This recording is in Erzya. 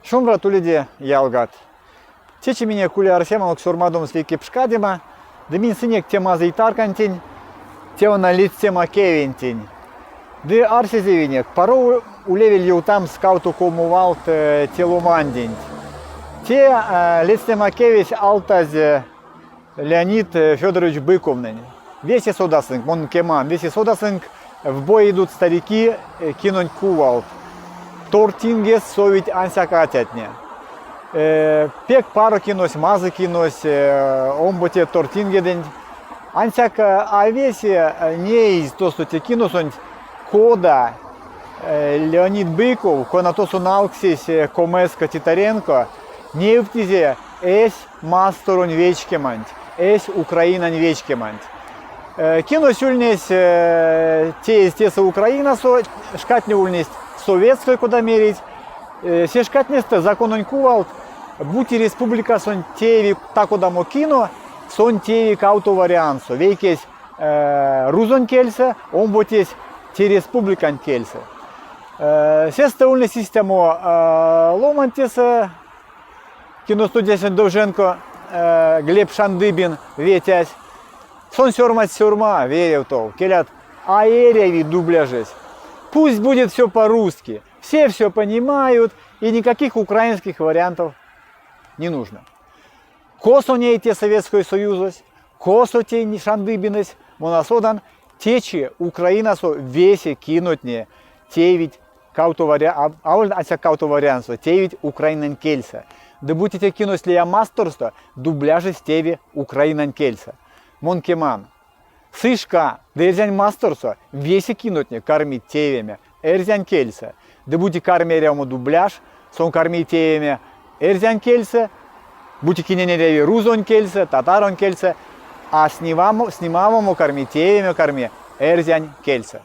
Шумбрат уледе, ялгат! Течи минек ули арсеманок сёрмадомс вейке пшкадема, ды минь сынек те мазый таркантень, те вана ледстема кевентень. Ды арсезевинек, паро улевель ёвтамс кавто-колмо валт те ломанденть. Те ледстема кевесь алтазь Леонид Федорович Быковнень. Весе содасынк, мон кеман, весе содасынк, в бой идут старики кинонть кувалт. Тортингес совить ансяк атятне. Пек паро кинось, мазы кинось, омбоце тортингеденть. Ансяк а весе неизь тосто те киносонть, кода Леонид Быков, кона тосо налксесь Комеско Титаренко, невтизе эсь масторонь вечкеманть, эсь Украинань вечкеманть. Кинось ульнесь теезь тесэ Украинасо, шкатне ульнесть советской, кода мерить. Се шкатнестэ закононь кувалт, бути республикасонть тееви та-кодамо кино, сон тееви кавто вариантсо. Вейкесь рузонь кельсэ, омботесь те республикань кельсэ. Сестэ ульнесь истямо ломань тесэ, киностудиясонть Довженко Глеб Шандыбин ветясь. Сон сёрмадсь сёрма верев тов, келят, а эряви дубляжесь. Пусть будет все по-русски, все все понимают и никаких украинских вариантов не нужно. Косо ней те Советской Союзось, косо те Шандыбинэсь, мон а содан, течи Украинасо весе кинотне теевить кавто вариант, аволь ансяк кавто вариантсо, теевить украинань кельсэ. Ды бути те кинось лия масторсто, дубляжось тееви украинань кельсэ. Мон кеман, сы шка ды эрзянь масторсо весе кинотне кармить теевеме эрзянь кельсэ. Ды бути карми эрямо дубляж, сон карми тееме эрзянь кельсэ, бути кинень эряви рузонь кельсэ, татаронь кельсэ, а снимамо, снимавомо карми, тееме карми эрзянь кельсэ.